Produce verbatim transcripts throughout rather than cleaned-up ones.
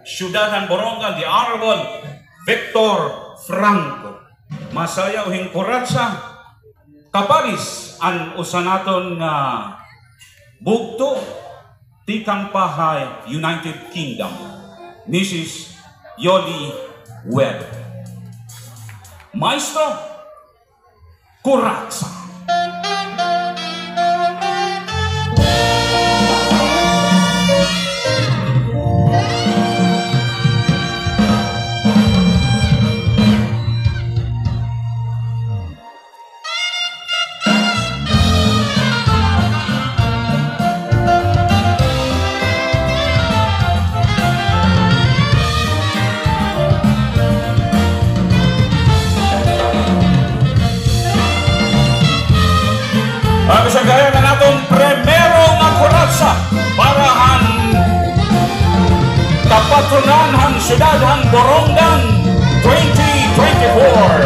Syudad han Borongan, the Honorable Victor Franco. Masayaw hin kuratsa, kapares an usa naton nga bugto, tikang pa ha United Kingdom, Missus Yoli Webb. Maestro, kuratsa. An siya gaya nga naton primero nga kuratsa para han kapatronan han siyudad han Borongan twenty twenty-four.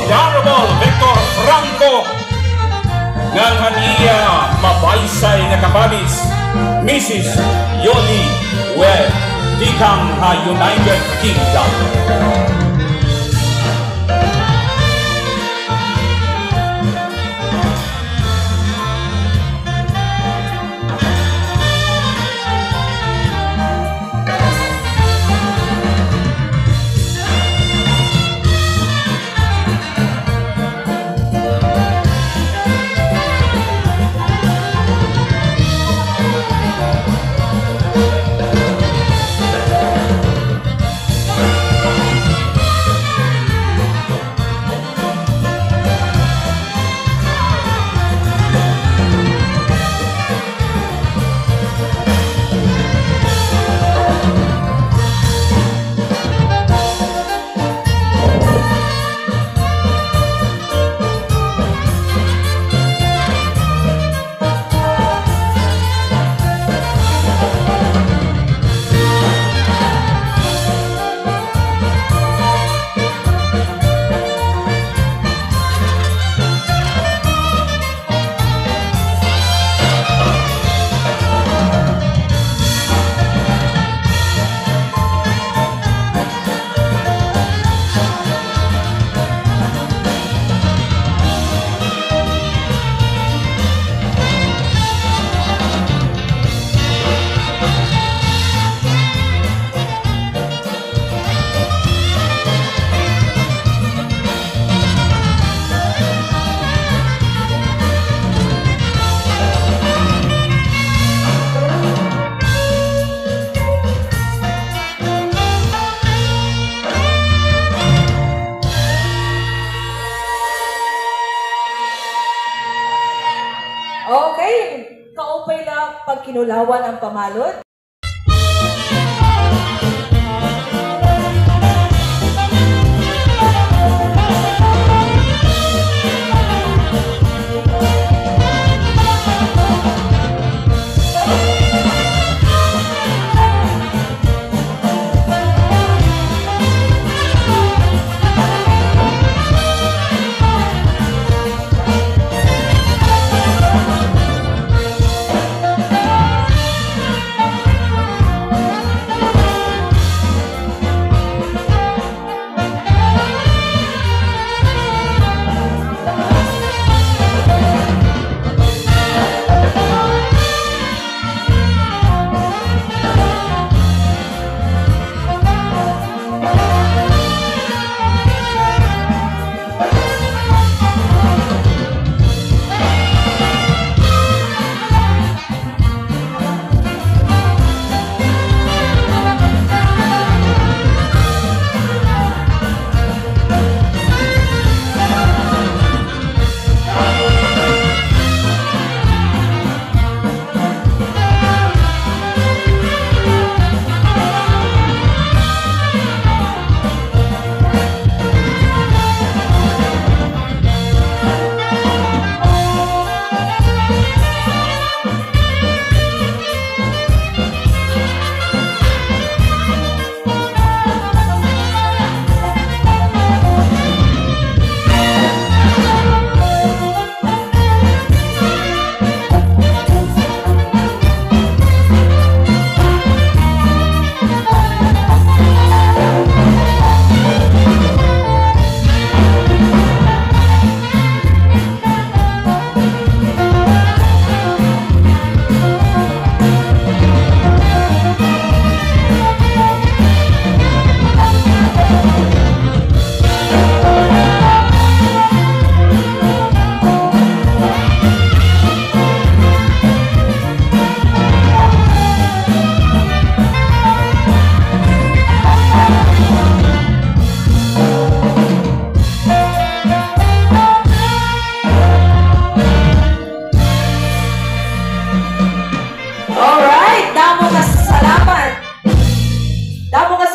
The Honorable Victor Franco, ngan han iya mabaysay nga kapares, Missus Yoli Webb, tikang ha United Kingdom. Okay, kaupay la pagkinulawan an pamalot.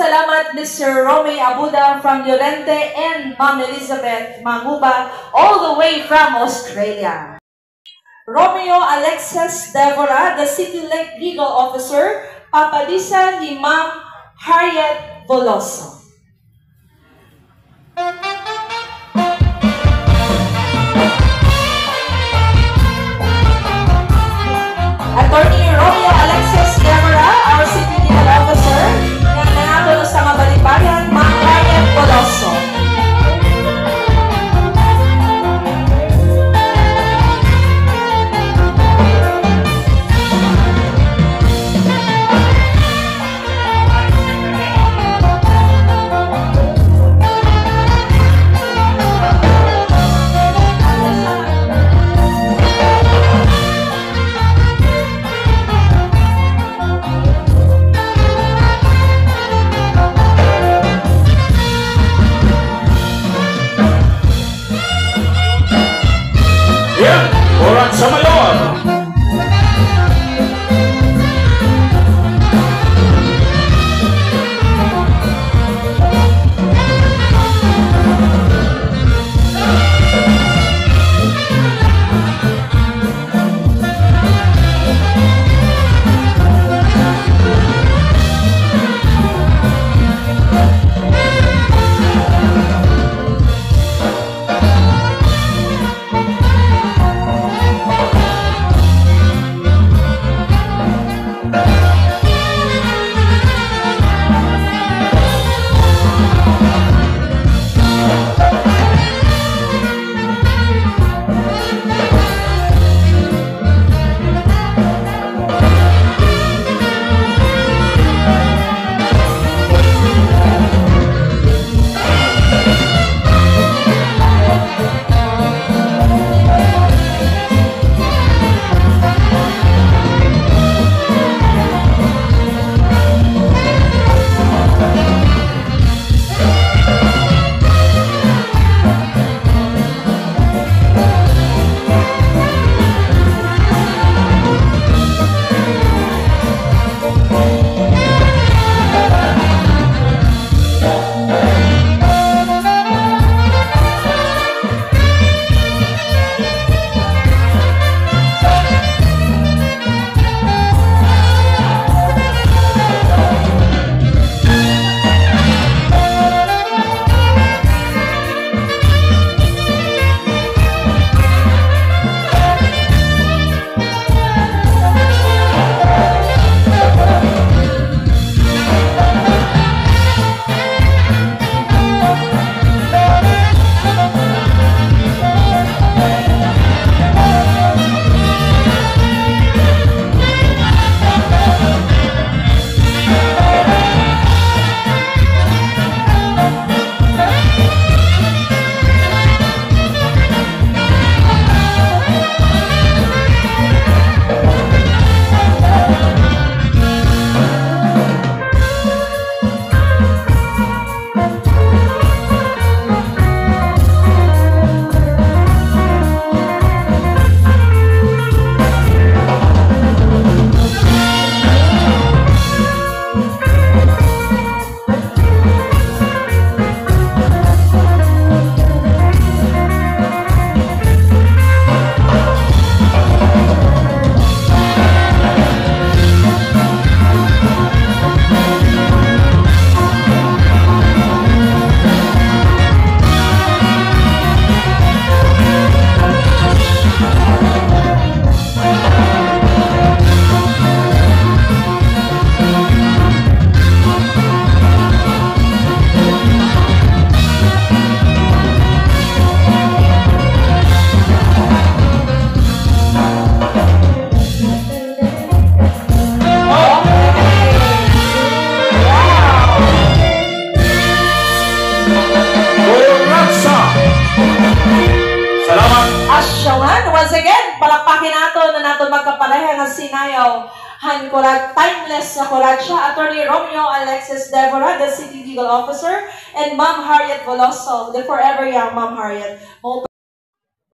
Salamat, Mister Romy Abuda from Llorente and Ma'am Elizabeth Manguba, all the way from Australia. Romeo Alexis Devora, the City Le-, Legal Officer, papalisan ni Ma'am Harriet Veloso. Attorney Romeo Alexis Devora, our City Legal Officer, ngan an aton usa nga balikbayan, Ma'am Harriet Veloso. Yan, Oransa Mayor. Salamat. Asya man, once again, palakpakin naton an aton magkapareha nga sinayaw han Kurag-, timeless nga kuratsa, Attorney Romeo Alexis Devora, the City Legal Officer, and Ma'am Harriet Veloso, the Forever Young Ma'am Harriet. Mo